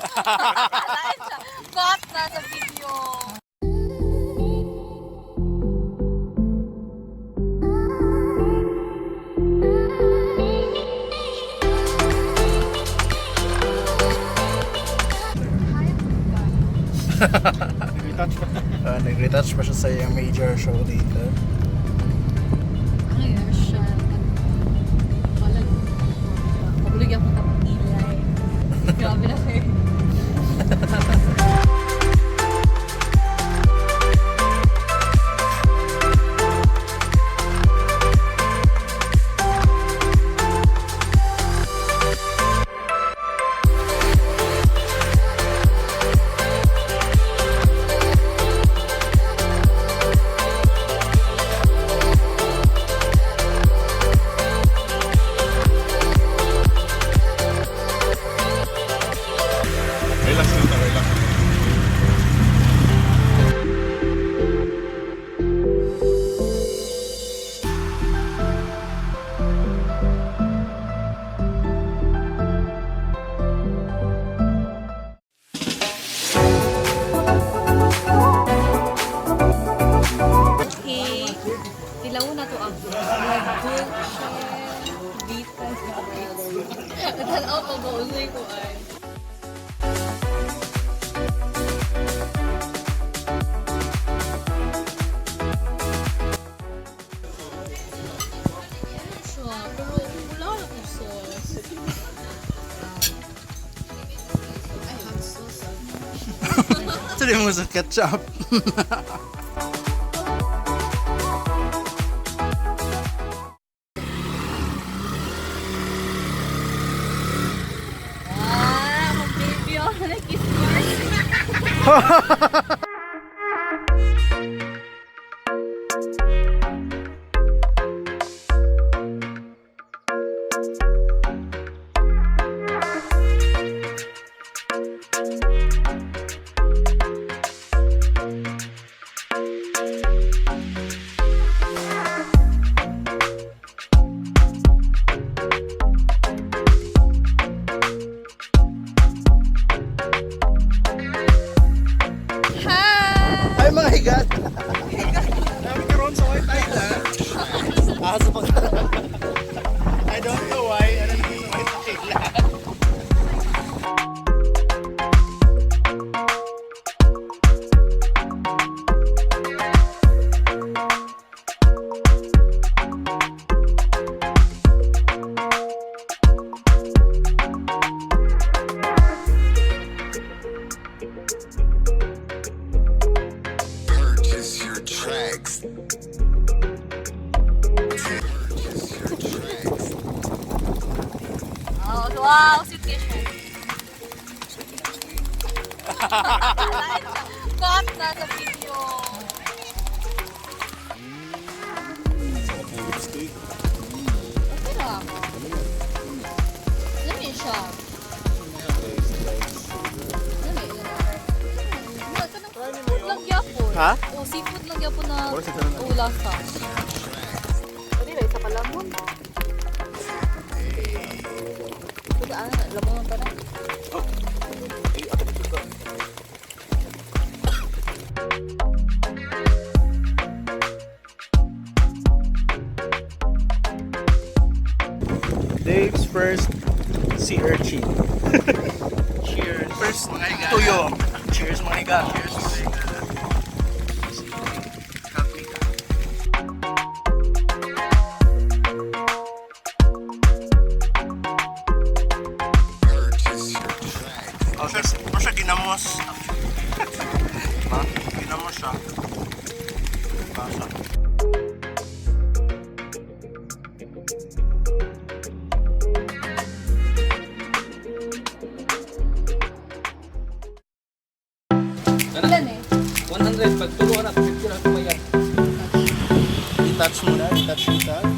Lain siya. Cut na sa video. Nag-retouch pa. Nag-retouch pa siya sa iyang major show dito. Ano yun siya? Wala. Pabulig ako tapos ilay. Grabe na kayo. Relax lang ta, relax. Okay. Tilaw na to ang bullshit. Vita. Natanaw ko ba usoy ko ay. Siya, pero wala na akong sauce. I have sauce. Tuloy mo sa ketchup. Ah, akong baby oh, nag-kiss mark. Hi! Ay mga higat! Kami karon sa White Island. Ah, sa pag. I don't know why. Ano na sa White Island? Purchase your tracks. Purchase your tracks. Oh, wow, sweet siya. Cut na sa video. Okay na. Lami siya. Lami. Wala ka ng seafood lang yapon. Ha? O, seafood lang yapon na ulasa. Pwede ba isa pa lamon? Pwede ah, lamon pa na. Dave's first sea urchin. Cheers. First tuyo. Cheers mga higat. Cheers mga higa. Help me. Purchase your tracks. Oh, siya, oh, siya ginamos. Diba? Ginamos siya. Basa. Ilan eh? 100 pag tulo na 50 na kumayan. I-touch muna. I-touch, i-touch.